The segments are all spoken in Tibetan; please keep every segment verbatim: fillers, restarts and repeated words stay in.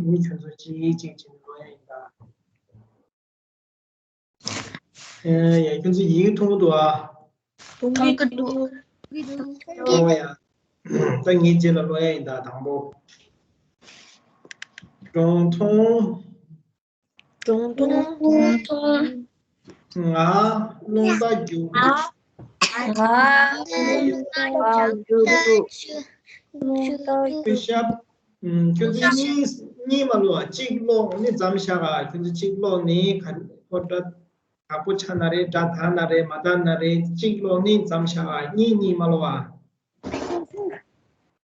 ནི་ཁྱོད་ཚོ་གཅིག་གཅིག་བྱས་ནས་ཀློག་ཡ་ཡིན་ད། ཨེ་ཡ། ཁྱོད་ཚོ་ཡི་གེ་མཐོང་གི་འདུག་ཨ། མཐོང་གི་འདུག་ཨོ་ཡ། ད་ངས་རྗེས་ལ་ཀློག་ཡ་ཡིན་ད། དང་པོ། སྒྲུང་ཐུང་། སྒྲུང་ཐུང་། ང་རླུང་རྟ་རྒྱུག་ང་རླུང་རྟ་རྒྱུག་སྐུ་ཞབས། ཨུམ། ཁྱོད་ཚོ་གཉིས་གཉིས་མ་ཀློག་ཨ། གཅིག་ཀློག་ནི་མཚམས་བཞག་ཨ། ཁྱོད་ཚོ་གཅིག་ཀློག་ནི་ག་ཨོ་སྒྲ་དག་པོ་ཆགས་ན་རེད། སྒྲ་དག་ན་རེད། མ་དག་ན་རེད། གཅིག་ཀློག་ནི་མཚམས་བཞག་ཨ། གཉིས་གཉིས་མ་ཀློག་ཨ།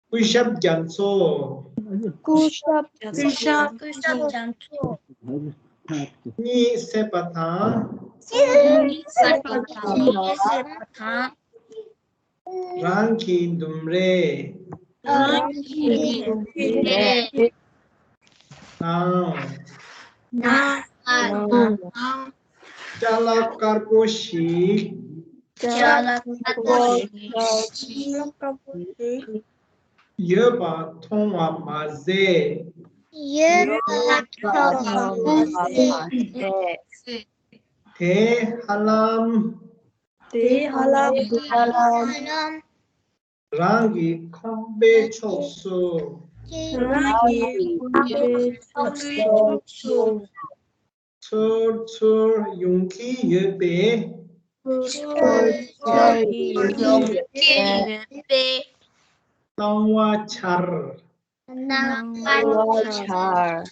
སྐུ་ཞབས་རྒྱ་མཚོ། སྐུ་ཞབས། སྐུ་ཞབས། སྐུ་ཞབས་རྒྱ་མཚོ། གཉིད་སད་པ་དང་། གཉིད་སད་པ་དང་། གཉིད་སད་པ་དང་། རང་གི་ལྡུམ་རའི། རང་གི་ལྡུམ་རའི། ནང་། ནང་། ཅ་ལག་དཀར་པོ་ཞིག་ཅ་ལག་དཀར་པོ་ཞིག་ཡོད་པ་མཐོང་བ་མ་ཟད། ཡོད་པ་མཐོང་བ་མ་ཟད། དེ་ཧ་ལམ། དེ་ཧ་ལམ། དེ་ཧ་ལམ། རང་གི་ཁང་པའི་ཕྱོགས་སུ། རང་གི་ཁང་པའི་ཕྱོགས་སུ། ཚུར་ཚུར་ཡོང་གི་ཡོད་པས། ཚུར་ཚུར་ཡོང་གི་ཡོད་པས། སྣང་བ་འཆར། སྣང་བ་འཆར།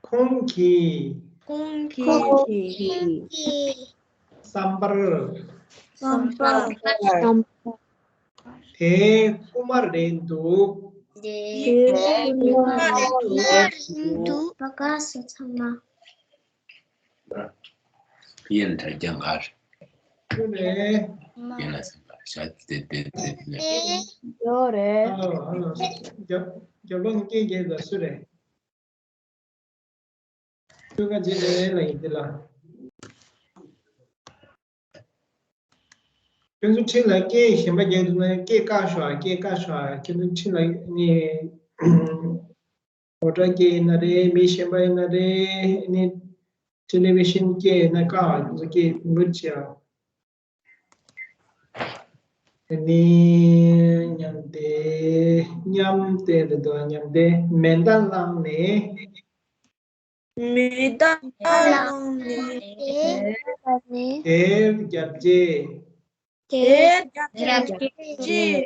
ཁོང་གིས། ཁོང་གིས། བསམ་པར། བསམ་པར། དེ་རྐུ་མ་རེད་འདུག་དེ་རྐུ་མ་རེད་འདུག་པ་ག་ས་ཚང་མ། ཕིན་དྲ་རྒྱ་གར། སུ་རེད། ཡིན་ལ་སེམས་པ་ཤ་དེ་དེ་དེ་དེ། ཡོད་རེད། ཧ་ལོ་ཧ་ལོ། རྒྱབ་རྒྱབ་ལོགས་སྐད་རྒྱབ་ད་སུ་རེད། ཁྱོད་ཀ་རྗེས་ལ་ཡིན་ལ་ཡིན་དེ་ལ། ཁྱོད་ཚོ་འཁྲིས་ལ་སྐད་གཞན་པ་རྒྱག་འདུག་ན་སྐད་བཀག་ཤོག་ཨ། སྐད་བཀག་ཤོག་ཨ། ཁྱོད་ཚོ་འཁྲིས་ལ་ནི་འོ་སྒྲ་སྐད་ཡིན་ན་རེད། མི་གཞན་པ་ཡིན་ན་རེད། ནི་ཊེ་ལི་བི་ཤན་སྐད་ཡིན་ན་བཀག་ཨ། ཁྱོད་ཚོ་སྐད་མུད་བྱེད་ཨ། དེ་ནི་མཉམ་དེ་མཉམ་དེ་རེད་དོ། མཉམ་དེ་མེ་མདའ་བླངས་ནས། མེ་མདའ་བླངས་ནས། དེར་བརྒྱབ་རྗེས། དེར་བརྒྱབ་རྗེས།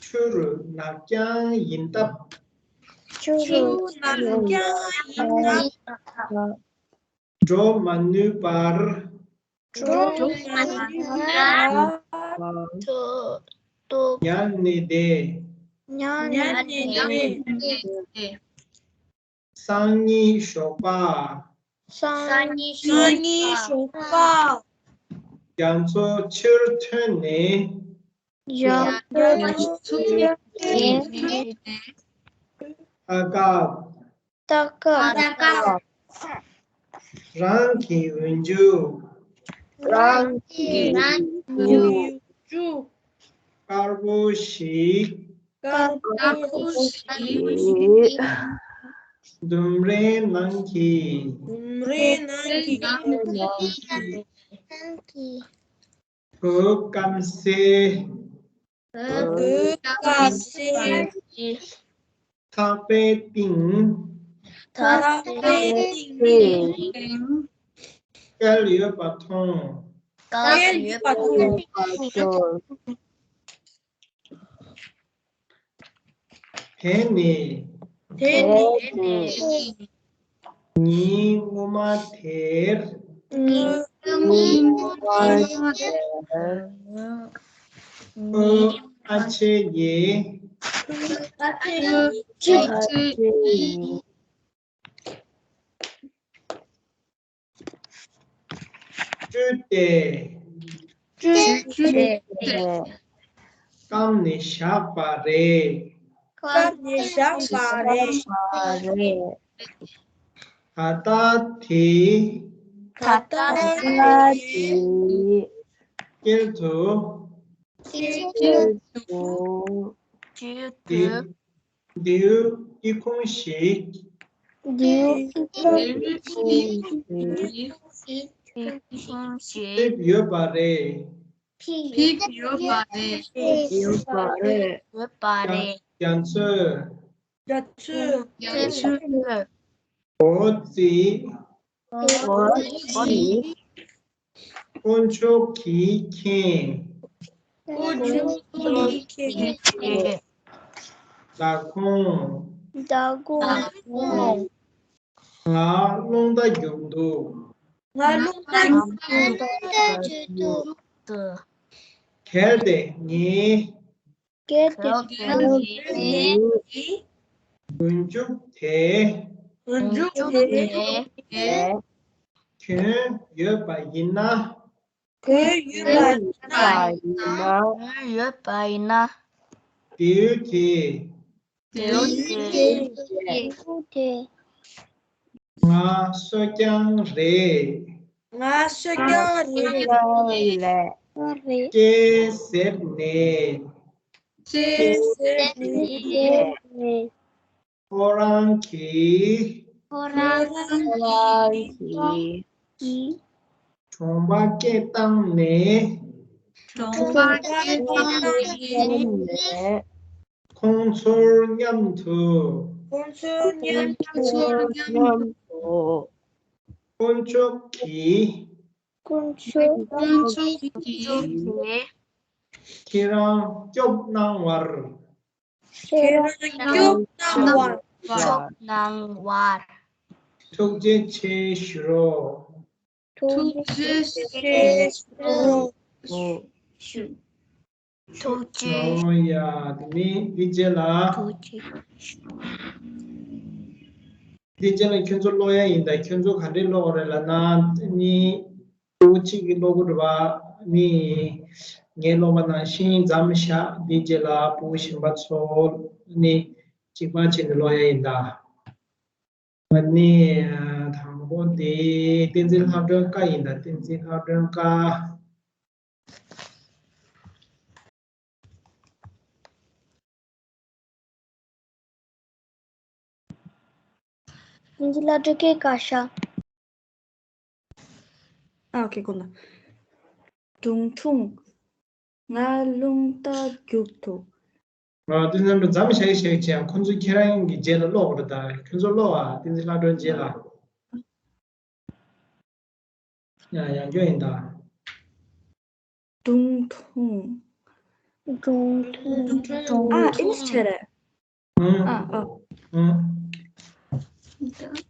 ཆུར་ནག་རྐྱང་ཡིན་སྟབས། ཆུར་ནག་རྐྱང་ཡིན་སྟབས། འགྲོ་མ་ནུས་པར། འགྲོ་མ་ནུས་པར། ཉལ་ནས་བསྡད། ཉལ་ནས་བསྡད། སང་ཉིན་ཞོགས་པ། སང་ཉིན་ཞོགས་པ། རྒྱ་མཚོ་ཕྱིར་ཐོན་ནས། རྒྱ་མཚོ་ཕྱིར་ཐོན་ནས། ད་སྐབས། ད་སྐབས། རང་གི་འོན་ཇུ། རང་གི་འོན་ཇུ། དཀར་པོ་ཞིག་དཀར་པོ་ཞིག་ལྡུམ་རའི་ནང་གི་ལྡུམ་རའི་ནང་གི་བོད་སྐམ་སའི། བོད་སྐམ་སའི། ཐག་པའི་སྟེང་། ཐག་པའི་སྟེང་། བཀལ་ཡོད་པ་མཐོང་། བཀལ་ཡོད་པ་མཐོང་། དེ་ནི། དེ་ནི། ཉིན་སྔོན་མ་དེར། ཉིན་སྔོན་མ་དེར། ཨོ་ཨ་ཆེ་ཡིས། ཨ་ཆེ་ཡིས། བཀྲུས་ཏེ། བཀྲུས་ཏེ། བཀབ་ནས་བཞག་པ་རེད། བཀབ་ནས་བཞག་པ་རེད། ད་ལྟ་དེ། ད་ལྟ་དེ། དཀྱིལ་དུ། དཀྱིལ་དུ། དཀྱིལ་དུ། རྡེའུ་ཨི་ཁུང་ཞིག་རྡེའུ་ཨི་ཁུང་ཞིག་ཁྱེར་ཡོད་པ་རེད། ཕིག་ཡོད་པ་རེད། ཡོད་པ་རེད། ཡོད་པ་རེད། རྒྱ་མཚོས། རྒྱ་མཚོས། རྒྱ་མཚོས། འོ་ཙི། འོ་ཙི། དཀོན་མཆོག་གིས་མཁྱེན། དཀོན་མཆོག་གིས་མཁྱེན། བདག་ཁོང་། བདག་ཁོང་། ང་རླུང་རྟ་རྒྱུག་འདུག་ང་རླུང་རྟ་རྒྱུག་འདུག་གལ་ཏེ་ངའི། གལ་ཏེ་ངའི། རྒྱུན་འཇུག་དེ། རྒྱུན་འཇུག་དེ། གྱོན་ཡོད་པ་ཡིན་ན། གྱོན་ཡོད་པ་ཡིན་ན། གྱོན་ཡོད་པ་ཡིན་ན། རྡེའུ་དེ། རྡེའུ་དེ། ང་གསོད་རྐྱང་རེད། ང་གསོད་རྐྱང་རེད། ཅེས་ཟེར་ནས། ཅེས་ཟེར་ནས། ཁོ་རང་གིས། ཁོ་རང་གིས། གྲོང་པ་སྐད་བཏང་ནས། གྲོང་པ་སྐད་བཏང་ནས། ཁོང་ཚོར་མཉམ་དུ། ཁོང་ཚོར་མཉམ་དུ། དཀོན་མཆོག་གིས། དཀོན་མཆོག་གིས། ཁྱེད་རང་སྐྱོབ་གནང་བར། ཁྱེད་རང་སྐྱོབ་གནང་བར། སྐྱོབ་གནང་བར། ཐུགས་རྗེ་ཆེ་ཞུ་རོགས། ཐུགས་རྗེ་ཆེ་ཞུ་རོགས། ཐུགས་རྗེ། ཨོ་ཡ། དེ་ནི་འདི་རྗེས་ལ། ཐུགས་རྗེ། འདི་རྗེས་ལ་ཁྱོད་ཚོ་ཀློག་ཡ་ཡིན་ད། ཁྱོད་ཚོ་ག་འདྲས་ཀློག་རེད་ལབ་ན། ནི་ཕྲུ་གུ་གཅིག་གིས་ཀློག་གི་འདུག་པ། ནི་ངས་ཀློག་པ་ནང་བཞིན་མཚམས་བཞག་འདི་རྗེས་ལ་ཕྲུ་གུ་གཞན་པ་ཚོ་ནི་གཅིག་པ་བྱས་ནས་ཀློག་ཡ་ཡིན་ད། ཨ་ནི་དང་པོ་དེ་བསྟན་འཛིན་ལྷ་སྒྲོན་ཀ་ཡིན་ད། བསྟན་འཛིན་ལྷ་སྒྲོན་ཀ། བསྟན་འཛིན་ལྷ་སྒྲོན་ཀའི་བཀའ་ཤག་ཨ། ཨོ་ཁེ། དགོངས་དག་སྒྲུང་ཐུང་། ང་རླུང་རྟ་རྒྱུག་འདུག་ང་། བསྟན་འཛིན་ལྷ་སྒྲོན་མཚམས་བཞག་བཞག་བྱས། ཁོ་ཚོ་ཁྱེད་རང་གི་རྗེས་ལ་ཀློག་པ་རེད་ད། ཁྱོད་ཚོ་ཀློག་ཨ། བསྟན་འཛིན་ལྷ་སྒྲོན་རྗེས་ལ། ཡང་ཡང་སྐྱོན་ཡིན་ད། སྒྲུང་ཐུང་། སྒྲུང་ཐུང་། ཨ། ཨིན་ཇི་བྱས་རེད། ཨ། ཨ།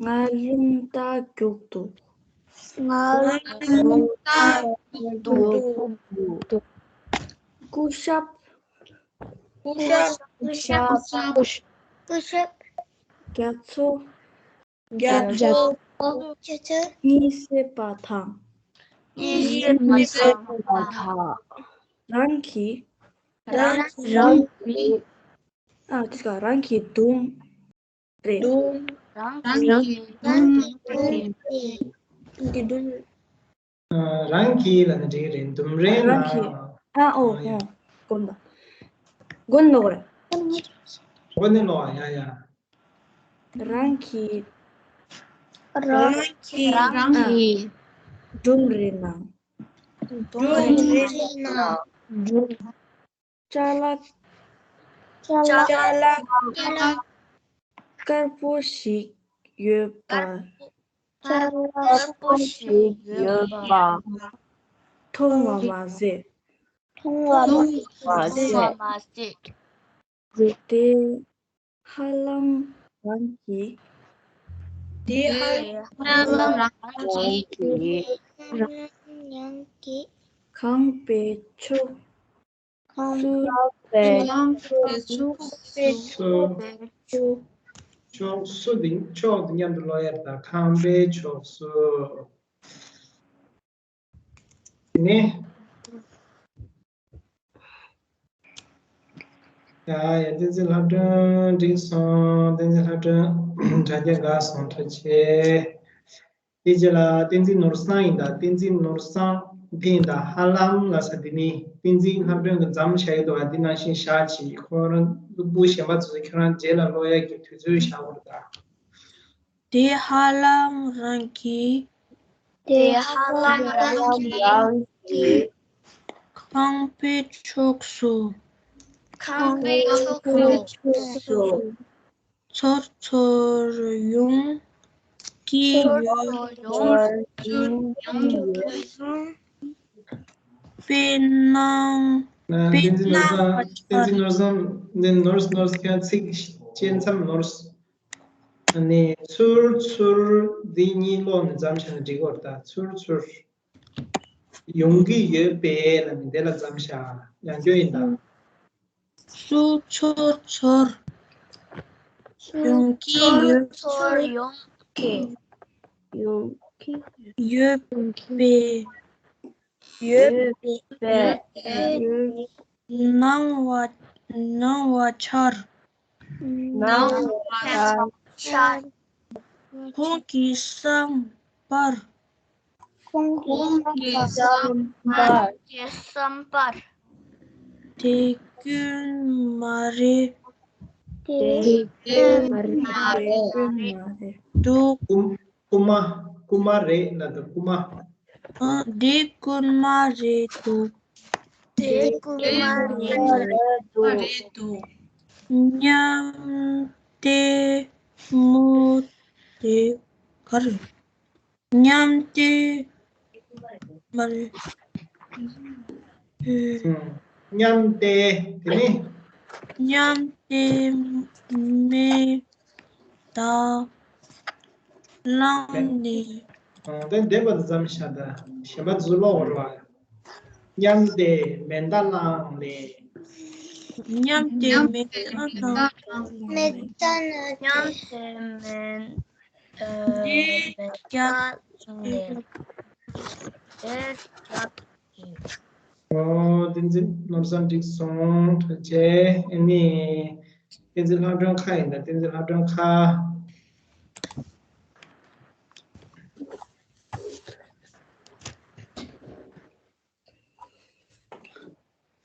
ང་རླུང་རྟ་རྒྱུག་འདུག་ང་རླུང་རྟ་རྒྱུག་འདུག་སྐུ་ཞབས། སྐུ་ཞབས། སྐུ་ཞབས། སྐུ་ཞབས། རྒྱ་མཚོ། རྒྱ་མཚོ། གཉིད་སད་པ་དང་། གཉིད་སད་པ་དང་། རང་གི། རང་གི། ཨ། དེ་ག་རང་གི་དུམ་རེད། དུམ། རང་གི་དུམ་རེད། རང་གི་དུམ་རེད། ཨ། རང་གི་ལབ་ན་འགྲིག་གི་རེད། དུམ་རེ་ལ། རང་གི། ཨ། ཨོ། ཨ། ཡ། ཨོ། དགོངས་དག་སྒོ་ནས་ཀློག་རེད། སྒོ་ནས་ཀློག་ཡ་ཡ། རང་གི། རང་གི། རང་གི། ཨ། སྒྲུང་རེ་ནང་། སྒྲུང་རེ་ནང་། སྒྲུང་། ཅ་ལག་ཅ་ལག་ཅ་ལག་ཅ་ལག་དཀར་པོ་ཞིག་ཡོད་པ། ཅ་ལག་དཀར་པོ་ཞིག་ཡོད་པ། མཐོང་བ་མ་ཟད། མཐོང་བ་མ་ཟད། མཐོང་བ་མ་ཟད། དེ་ཧ་ལམ་རང་གི། དེ་ཧ་ལམ་རང་གི། ཧ་ལམ་རང་གི། ཁང་པའི་ཕྱོགས། ཁང་པའི་ཕྱོགས་སུ། ཕྱོགས་སུ་དེ། ཕྱོགས་དེ་མཉམ་དུ་ཀློག་ཡ་དང་། ཁང་པའི་ཕྱོགས་སུ། དེ་ནས། ཡ་ཡ། བསྟན་འཛིན་ལྷ་སྒྲོན་འགྲིག་སོང་། བསྟན་འཛིན་ལྷ་སྒྲོན་དྲ་རྒྱ་འགག་སོང་། ཐུགས་རྗེ་ཆེ། དེ་རྗེས་ལ་བསྟན་འཛིན་ནོར་བཟང་ཡིན་ད། བསྟན་འཛིན་ནོར་བཟང་། འདི་ཡིན་ད། ཧ་ལམ་ལབ་ས་འདི་ནི་བསྟན་འཛིན་ལྷ་སྒྲོན་གྱིས་མཚམས་བཞག་ཡོད་འདུག་ག་འདི་ནང་བཞིན་བཞག་བྱས། ཁོ་རང་སློབ་ཕྲུག་གཞན་པ་ཚོ་ཚོས་ཁྱོད་རང་རྗེས་ལ་ཀློག་ཡག་གི་དུས་ཚོད་བཞག་དགོས་རེད་ད། དེ་ཧ་ལམ་རང་གི་དེ་ཧ་ལམ་རང་གི་རང་གི་ཁང་པའི་ཕྱོགས་སུ། ཁང་པའི་ཕྱོགས་སུ། ཚོར་ཚོར་ཡོང་གི་ཡོད། ཚོར་ཚོར་ཡོང་གི་ཡོད། དཔེར་ན། ཨ། དཔེར་བསྟན་འཛིན་ན་ནོར་བཟང་། བསྟན་འཛིན་ནོར་བཟང་འདི་ནོར་ནོར་ཁྱོད་ཚིག་བཅད་མཚམས་ནོར། ཨ་ནི་ཚུར་ཚུར་འདི་གཉིས་ཀློག་ནས་མཚམས་བཞག་ན་འགྲིག་གི་རེད་ད། ཚུར་ཚུར་ཡོང་གི་ཡོད་པས་ལབ་ནས་འདི་ལ་མཚམས་བཞག་ཡང་སྐྱོན་ཡིན་ད། ཚུར་ཚོར་ཚོར་ཡོང་གི་ཡོད། ཚོར་ཡོང་གི་ཡོད་པས། ཡོད་པས། སྣང་བ། སྣང་བ་འཆར། སྣང་བ་འཆར། ཁོང་གི་བསམ་པར། ཁོང་གི་བསམ་པར། ཁོང་གི་བསམ་པར། དེ་ཀུན་མ་རེད། དེ་ཀུན་མ་རེད། འདུག་རྐུ་མ། རྐུ་མ་རེད་ལབ་དང་། རྐུ་མ། ཨ། དེ་རྐུན་མ་རེད་འདུག་དེ་རྐུན་མ་རེད་འདུག་སྙམ་སྟེ་མོ་དེ་ག་རེ། སྙམ་སྟེ་མ་རེད། ཨེ། སྙམ་སྟེ། དེ་ནི། སྙམ་སྟེ་མེ་དང་བླངས་ནས། ཨ། དེ་འདས་པ་དང་མཚམས་བཞག་ད། གཞན་པ་ཚོ་ཀློག་དགོས་རེད་པ། སྙམ་སྟེ་མེ་མདའ་བླངས་ནས། སྙམ་སྟེ་མེ་མདའ་བླངས་ནས། མེ་མདའ་བླངས་ནས། སྙམ་སྟེ་མེ། ཨ། དེ་མེ་མདའ་བླངས་ནས། དེ་རྒྱབ་ཀྱི། ཨོ། བསྟན་འཛིན་ནོར་བཟང་འགྲིག་སོང་། ཐུགས་རྗེ་ཆེ། ཨ་ནི་བསྟན་འཛིན་ལྷ་སྒྲོན་ཁ་ཡིན་ད། བསྟན་འཛིན་ལྷ་སྒྲོན་ཁ།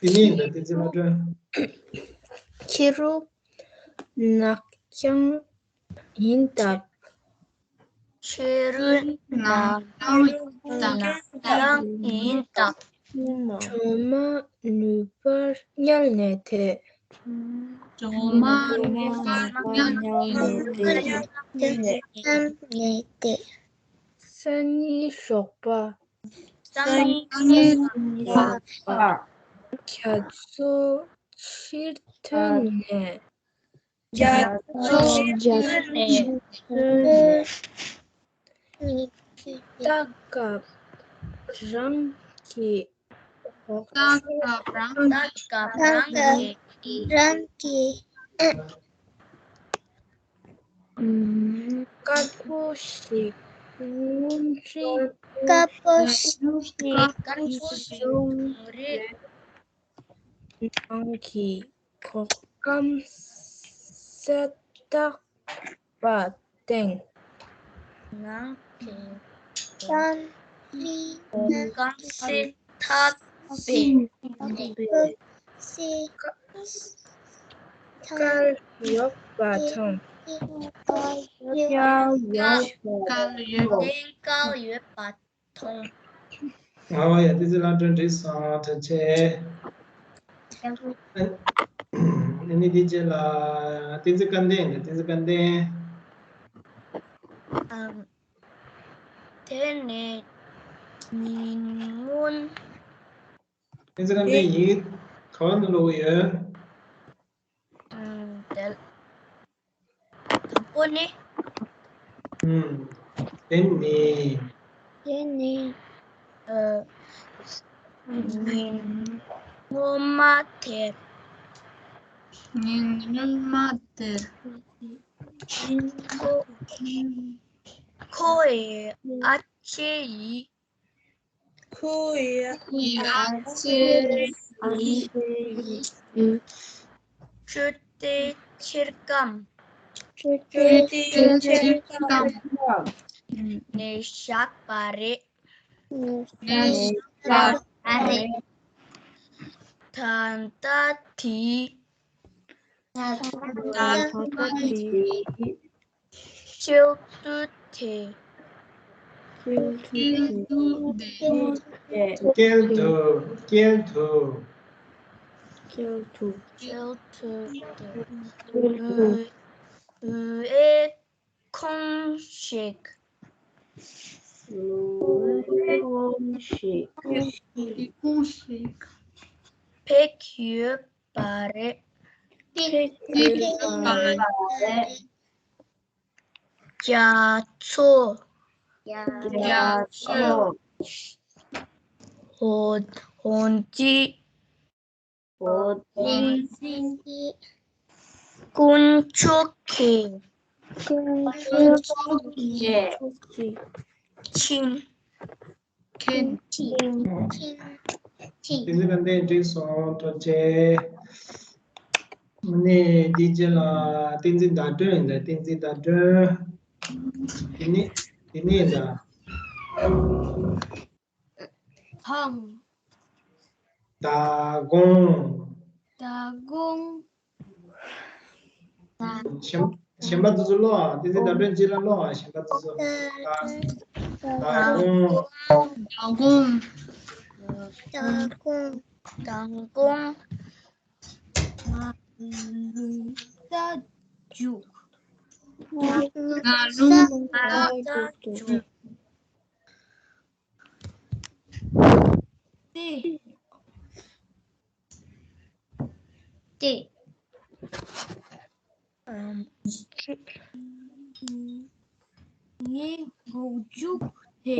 དེ་ནས་ཡིན་ད། བསྟན་འཛིན་ལྷ་སྒྲོན། ཕྱི་རུ་ནག་རྐྱང་ཡིན་སྟབས། ཕྱི་རུ་ནག་རྐྱང་ཡིན་སྟབས། སྒྲོལ་མ་ནུས་པར་བསྙལ་ནས་དེད། སྒྲོལ་མ་ནུས་པར་བསྙལ་ནས་དེད། སང་ཉིན་ཞོགས་པ། སང་ཉིན་ཞོགས་པ། རྒྱ་མཚོ་ཕྱིར་ཐོན་ནས། རྒྱ་མཚོ་ཕྱིར་ཐོན་ནས། ལྟ་སྐབས་རང་གི། ལྟ་སྐབས་རང་གི། ལྟ་སྐབས་རང་གི། རང་གི། དཀར་པོ་ཞིག་སྔོན་རིས། དཀར་པོ་ཞིག་སྔོན་རིས། ནང་གི་གོ་སྐམ་ས་བཏགས་པ་སྟེང་། ནང་གི་གོ་སྐམ་ས་བཏགས་པའི་སྐལ་ཡོད་པ་མཐོང་། སྐལ་ཡོད་པ། སྐལ་ཡོད་པ་མཐོང་། ཨོ་ཡ། བསྟན་འཛིན་ལྷ་སྒྲོན་འགྲིག་སོང་། ཐུགས་རྗེ་ཆེ། ཨ་ནི་དེའི་རྗེས་ལ་བསྟན་འཛིན་སྐལ་ལྡན། བསྟན་འཛིན་སྐལ་ལྡན། ཨམ། དེ་ནས་ཉིན་སྔོན། བསྟན་འཛིན་སྐལ་ལྡན་ཡིག་ག་བ་ནས་ཀློག་གི་ཡོད། ཨམ། དེ། དང་པོ་ནི། ཨུམ། དེ་ནི། དེ་ནི། ཨ། ཉིན་སྔོན་མ་དེར། ཉིན་སྔོན་མ་དེར། ཉིན་སྔོན། ཁོའི་ཨ་ཅེ་ཡིས། ཁོའི་ཨ་ཅེ་ཡིས། ཁྲུས་ཏེ་ཕྱིར་སྐམ། ཁྲུས་ཏེ་ཕྱིར་སྐམ་ནས་བཞག་པ་རེད། ངས་ཤེས་པ་རེད། ད་ལྟ་དེ། ད་ལྟ་དེ། སྐྱེལ་དུ་དེ། སྐྱེལ་དུ་དེ། སྐྱེལ་དུ། སྐྱེལ་དུ། སྐྱེལ་དུ། སྐྱེལ་དུ་དེ། ཨེ། ཁོང་ཞིག་ཁོང་ཞིག་ཁོང་ཞིག་ཕེབས་ཡོད་པ་རེད། ཕེབས་ཡོད་པ་རེད། རྒྱ་མཚོ། རྒྱ་མཚོ། འོ། འོ་འདི། འོ་འདི། དཀོན་མཆོག་གི། དཀོན་མཆོག་གི། ཁྱིམ། ཁྱིམ། ཁྱིམ། ཁྱིམ། བསྟན་འཛིན་དགའ་ལྡན། འགྲིག་སོང་། ཐུགས་རྗེ་ཆེ། ནས་འདི་རྗེས་ལ་བསྟན་འཛིན་ཟླ་སྒྲོན་ཡིན་ད། བསྟན་འཛིན་ཟླ་སྒྲོན། དེ་ནས་དེ་ནས་ཡིན་ད། ཐང་། མདང་དགོང་། མདང་དགོང་། གཞན་གཞན་པ་དེ་ཚོ་ཀློག་ཨ། བསྟན་འཛིན་ཟླ་སྒྲོན་གཅིག་ལ་ཀློག་ཨ། གཞན་པ་དེ་ཚོ། མདང་དགོང་། མདང་དགོང་། མདང་དགོང་། མདང་དགོང་། ང་ལུང་པ་རྒྱུག་ང་ལུང་པ་རྒྱུག་ཏེ། ཏེ། ཨམ། ངའི་སྒོ་རྒྱུག་དེ།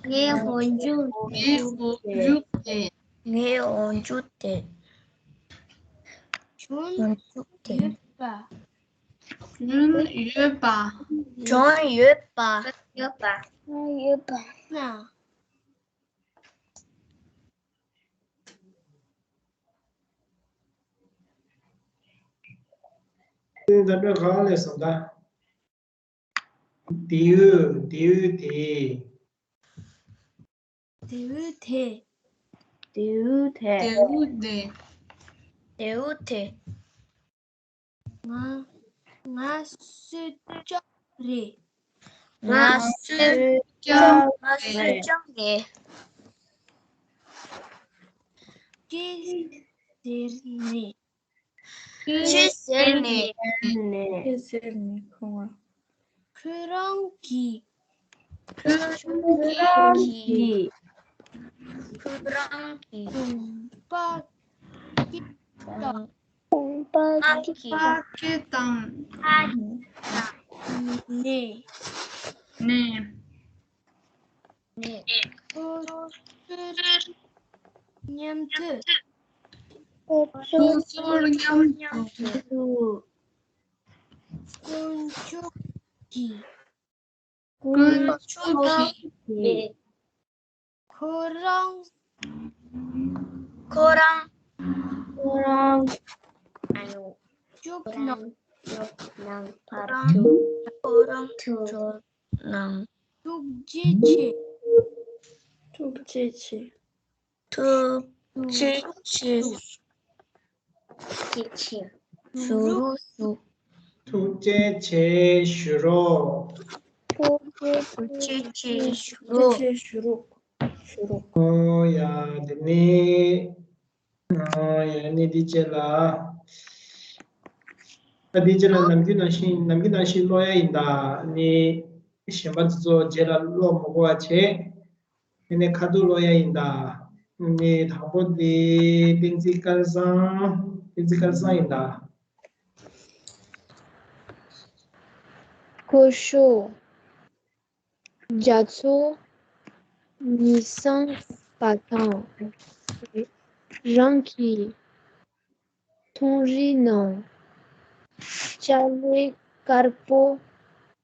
ངའི་སྒོ་རྒྱུག་ངའི་སྒོ་རྒྱུག་དེ། ངའི་སྒོ་རྒྱུག་དེ། གཞོན་སྒོ་རྒྱུག་དེ། ཡོད་པ། གཞོན་ཡོད་པ། གཞོན་ཡོད་པ། ཡོད་པ། ཡོད་པ། ན། ད་ལྟ་ག་ལས་སོང་ད། རྡེའུ། རྡེའུ་དེ། རྡེའུ་དེ། རྡེའུ་དེ། རྡེའུ་དེ། རྡེའུ་དེ། ང་ང་གསོད་རྒྱུ་རེད། ང་གསོད་རྒྱུ་ང་གསོད་རྒྱུ་རེད། ཅི་ཟེར་ནས། ཅི་ཟེར་ནས། ཅི་ཟེར་ནས་ཁོང་། ཁོ་རང་གིས། ཁོ་རང་གིས། ཁོ་རང་གིས། གོམ་པ་སྐེད་དང་། གོམ་པ་སྐེད་དང་། ནས། ནས། ཁོ་ཚོར་མཉམ་དུ། ཁོ་ཚོར་མཉམ་དུ། དཀོན་མཆོག་གིས། དཀོན་མཆོག་གིས། ཁོ་རང་། ཁོ་རང་། ཁོ་རང་། ཨ་ཡོ། ཅུག་ནང་། ཅུག་ནང་ཕར་ཚུར། ཁོ་རང་ཚུར་ནང་། ཐུགས་རྗེ་ཆེ། ཐུགས་རྗེ་ཆེ། ཐུགས་རྗེ་ཆེ། ཐུགས་རྗེ་ཆེ་ཞུ་རོགས། ཐུགས་རྗེ་ཆེ་ཞུ་རོགས། ཐུགས་རྗེ་ཆེ་ཞུ་རོགས། ཞུ་རོགས། ཞུ་རོགས། ཨོ་ཡ། དེ་ནས། ཨོ་ཡ། ནི་འདི་བྱས་ལ། ད་འདི་བྱས་ལ་ནམ་རྒྱུན་ནང་བཞིན་ནམ་རྒྱུན་ནང་བཞིན་ཀློག་ཡ་ཡིན་ད། ནི་གཞན་པ་ཚོ་རྗེས་ལ་ཀློག་མ་དགོས་པ་བྱས། དེ་ནས་ཁ་ཐུག་ཀློག་ཡ་ཡིན་ད། ནི་དང་པོ་དེ་བསྟན་འཛིན་སྐལ་བཟང་། བསྟན་འཛིན་སྐལ་བཟང་ཡིན་ད། ཀུ་ཤུ། རྒྱ་མཚོ་ཉི་སང་པ་དང་། རང་གི་ཐུང་རི་ནང་ཅ་ལེ་དཀར་པོ་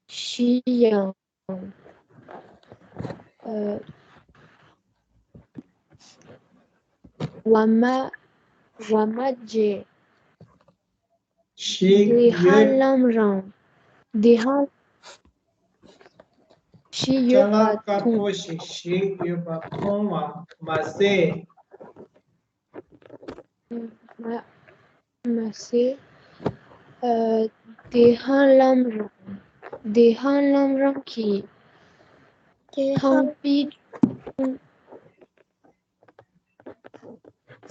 བཞི་ཡང་། ཨ། བ་མ། བ་མ་བརྒྱད། ཞིག་དེ་ཧ་ཡོད། ལམ་རང་། དེ་ཧ། བཞི་ཅ་ཡོད་ལག་པ་དཀར་མཐོང་པོ་ཞིག་བཞེས་ཡོད་པ་མཐོང་བ་མ་ཟད། མ་མ་ཟད། ཨ། དེ་ཧང་ལམ་རང་དེ་ཧང་ལམ་རང་གི་དེ་ཧང་ཁང་པའི་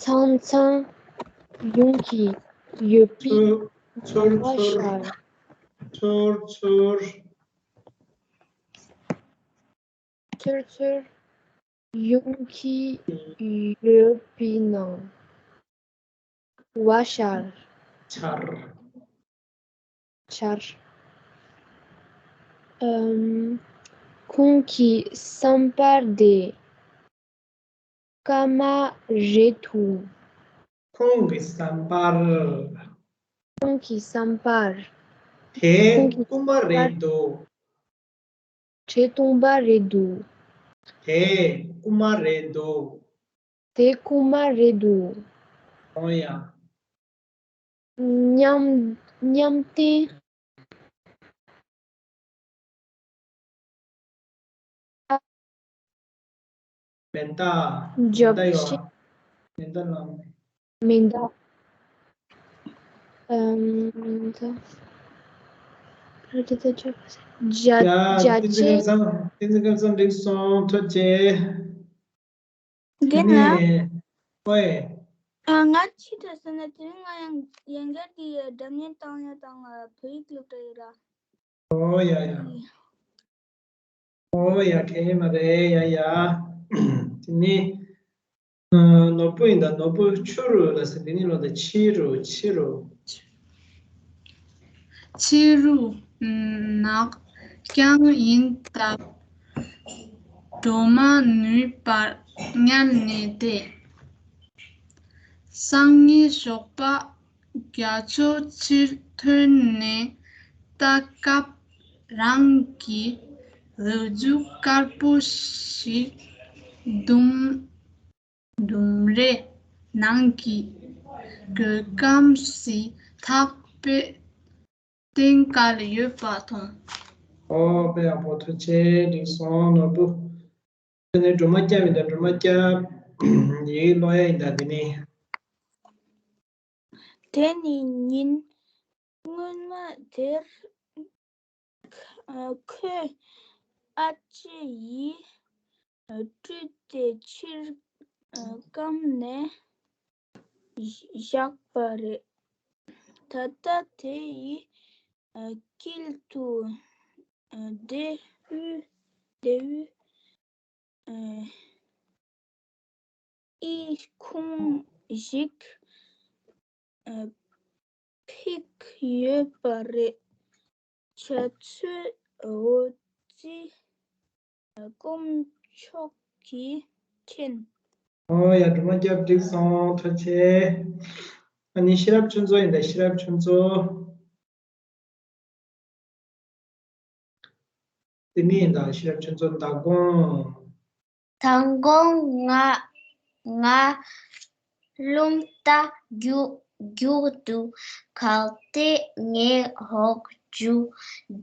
ཚང་ཚང་ཡོང་གི་ཡོད་པའི་ཚུར་ཚུར་ཚོར་བ་ཚུར་ཤར། ཚུར་ཚུར། ཚུར་ཚུར་ཡོང་གི་ཡོད་པའི་སྣང་བ་ཤར། ཤར། ཤར། ཨམ། ཁོང་གི་བསམ་པར་དེ་སྐར་མ་རེད་འདུག་ཁོང་གི་བསམ་པར། ཁོང་གི་བསམ་པར། དེ་ཁོང་གི་རྐུན་མ་རེད་འདུག་བྲེ་སྟོང་པ་རེད་འདུག་དེ་རྐུན་མ་རེད་འདུག་དེ་རྐུན་མ་རེད་འདུག་ཨོ་ཡ། མཉམ་མཉམ་བསྟན། མེ་མདའ། མེ་རྒྱབ་མདའ་ཡོད། ཤི་མེ་མདའ་ལ། མེ་མདའ། ཨམ། ད་ར་ཏི་ད་ཅོ། རྒྱ་ཡ། རྒྱ་བསྟན་འཛིན་ཆེ། སྐལ་བཟང་། བསྟན་འཛིན་སྐལ་བཟང་འགྲིག་སོང་། ཐུགས་རྗེ་ཆེ། རྒན་ལགས། ཨོའི། ཨ། ང་ཕྱི་དྲོ་ཟེར་ན་དེ་རིང་ང་ཡང་ཡན་གར་དེ་སྒྲ་སྙན་བཏང་ཡ་དང་བོད་ཡིག་སློབ་གྲྭ་ཡོད་ར། ཨོ་ཡ་ཡ། ཨོ་ཡ། གལ་མ་རེད་ཡ་ཡ། དེ་ནི། ཨ། ནོར་བུ་ཡིན་ད། ནོར་བུ་ཆུ་རུ་ལ་ཟེར། འདི་ནི་ལོ་ད་ཕྱི་རུ་ཕྱི་རུ། ཕྱི་རུ་ནག་རྐྱང་ཡིན་སྟབས། སྒྲོལ་མ་ནུས་པར་སྔོན་ནས་བལྟས། སང་ཉིན་ཞོགས་པ་རྒྱ་མཚོ་ཕྱིར་ཐོན་ནས་ལྟ་སྐབས་རང་གི་རུ་རྒྱུག་དཀར་པོ་ཞིག་ལྡུམ་ལྡུམ་རའི་ནང་གི་གོས་སྐམ་ཞིག་ཐག་པས་བཏིང་བཀལ་ཡོད་པ་མཐོང་། ཨོ། དཔེ་ཡག་པོ། ཐུགས་རྗེ་ཆེ། འགྲིག་སོང་། ནོར་བུ། དེ་ནས་སྒྲོལ་མ་སྐྱབས་ཡིན་ད། སྒྲོལ་མ་སྐྱབས། ཡིག་ཀློག་ཡ་ཡིན་ད། དེ་ནས། དེ་ནས་ཉིན་སྔོན་མ་དེར། ཨ། ཁོས་ཨ་ཅེ་ཡི་སྤྲུལ་ཏེ་ཕྱིར། ཨ། བསྐམས་ནས་བཞག་པ་རེད། ད་ལྟ་དེ་ཡི། ཨ། དཀྱིལ་དུ། ཨ། ལྡེའུ། ལྡེའུ། ཨ། ཨི་ཁུང་ཞིག་ཨ། ཕིག་ཡོད་པ་རེད། བྱ་ཚོས་འོ་ཙི་སྐོམ་ཆོག་གིས་མཁྱེན། ཨོ་ཡ། སྒྲོལ་མ་སྐྱབས། འགྲིག་སོང་། ཐུགས་རྗེ་ཆེ། ཨ་ནི་ཤེས་རབ་ཆོས་མཚོ་ཡིན་ད། ཤེས་རབ་ཆོས་མཚོ། དེ་མིན་ད་ཤེས་རབ་ཆོས་མཚོ། མདང་དགོང་། མདང་དགོང་ང་ང་རླུང་རྟ་རྒྱུག་རྒྱུག་ཏུ་གལ་ཏེ་ངའི་འོག་ཏུ་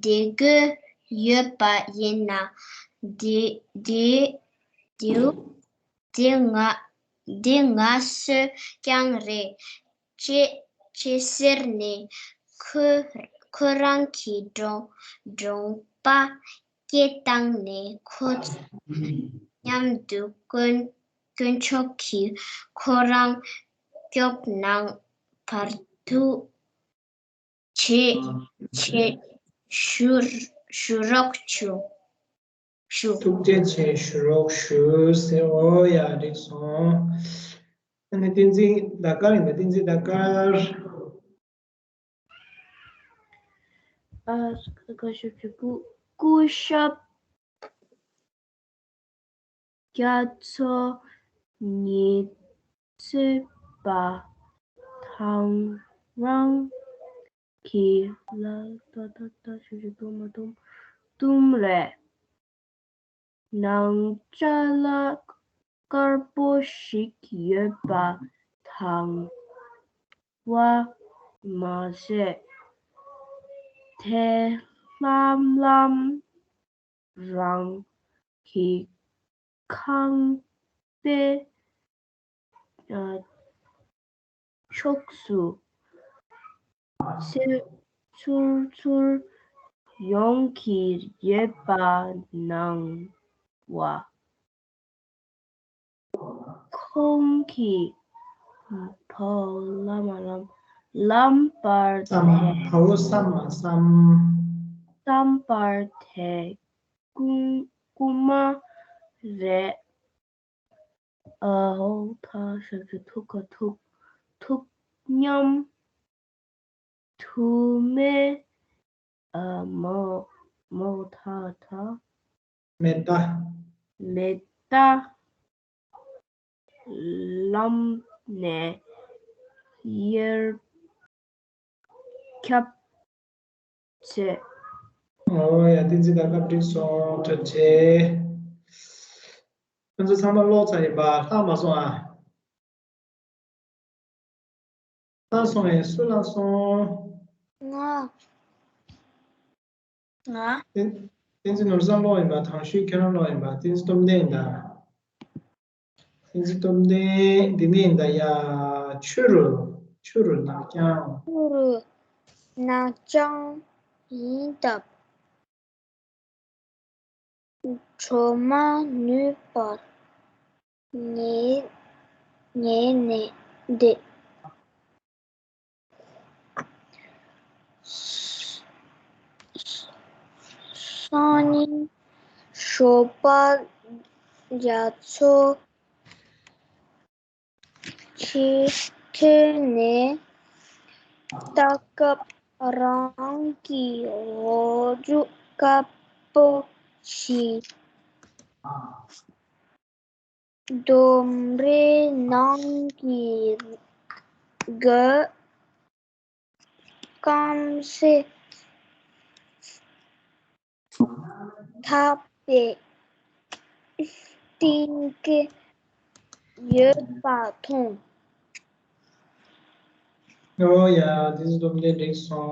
བསྡད་དགོས་ཡོད་པ་ཡིན་ན། དེ་དེ་དེའུ་དེ་ང་དེ་ང་སུ་ཀྱང་རེད། ཅེས་ཅེས་ཟེར་ནས་ཁོ་ཁོ་རང་གི་གྲོང་གྲོང་པ་སྐད་བཏང་ནས་ཁོ་ཚོ་མཉམ་དུ་དཀོན་དཀོན་མཆོག་གིས་ཁོ་རང་སྐྱོབ་གནང་བར་དུ་ཆེ་ཆེ་ཞུ་ཞུ་རོགས་ཞུ། ཞུ། ཐུགས་རྗེ་ཆེ། ཞུ་རོགས་ཞུ་ཟེར། འོ་ཡ། འགྲིག་སོང་། ཨ་ནི་བསྟན་འཛིན་ཟླ་དཀར་ཡིན་ད། བསྟན་འཛིན་ཟླ་དཀར། ཨ། ཀ་ཤབ་ཀྱི་ཀུ། སྐུ་ཞབས་རྒྱ་མཚོ་ཉི་ཚེ་བ་དང་རང་གི་ལ་ད་ད་ད་ཞུ་ཞུ་དུ་མ་དུམ་དུམ་རེད། ནང་ཅ་ལག་དཀར་པོ་ཞིག་ཡོད་པ་དང་བ་མ་ཟད། དེ་ལྷམ་ལྷམ་ རང་གི་ཁང་པའི་ཨ་ཕྱོགས་སུ་ཚུར་ཚུར་ཚུར་ཡོང་གི་ཡོད་པ་སྣང་བ། ཁོང་གིས་བོ་ལ་མ་ལམ་ལམ་བར་བསམ་དེ་བོ་བསམ་མ་བསམ། བསམ་པར་དེ་རྐུན་རྐུན་མ་རེད། ཨ་ཧོ་ཐ་ཤ་ཤ་ཐུག་ག་ཐུག་ཐུག་སྙམ། དུ་མའི་ཨ་མོ་མོ་ཐ་ཐ་མེ་ཏ་མེ་ཏ་ལམ་ནས་གཡེར་ཁྱབ་བྱས། ཨོ་ཡ། བསྟན་འཛིན་ད་སྐབས་འགྲིག་སོང་། ཐུགས་རྗེ་ཆེ། ཁྱོད་ཚོ་ཚང་མ་ཀློག་ཚར་ཡིན་པ། ལྷག་མ་སོང་ཨ། ལྷག་སོང་ངས་སུ་ལྷག་སོང་། ང་། ང་། བསྟན་བསྟན་འཛིན་ནོར་བཟང་ཀློག་ཡིན་པ། དང་ཤོས་ཁྱོད་རང་ཀློག་ཡིན་པ། བསྟན་འཛིན་སྟོབས་ལྡན་ཡིན་ད། བསྟན་འཛིན་སྟོབས་ལྡན་འདི་ནས་ཡིན་ད་ཡ། ཆུ་རུ་ཆུ་རུ་ནག་རྐྱང་། ཆུ་རུ་ནག་རྐྱང་ཡིན་སྟབས། གྲོ་མ་ནུས་པར་ཉལ་ཉལ་ནས་བསྡད། སང་ཉིན་ཞོགས་པ་རྒྱ་མཚོ་ཆེ་ཐོན་ནས་ལྟ་སྐབས་རང་གི་འོག་རྒྱུག་དཀའ་པོ་ཞིག་ལྡུམ་རའི་ནང་གི་སྒོ་སྐམ་སའི་ཐག་པའི་སྟེང་གི་ཡོད་པ་མཐོང་། ཨོ་ཡ། འདི་ཚོ་སྟོབས་ལྡན་འགྲིག་སོང་།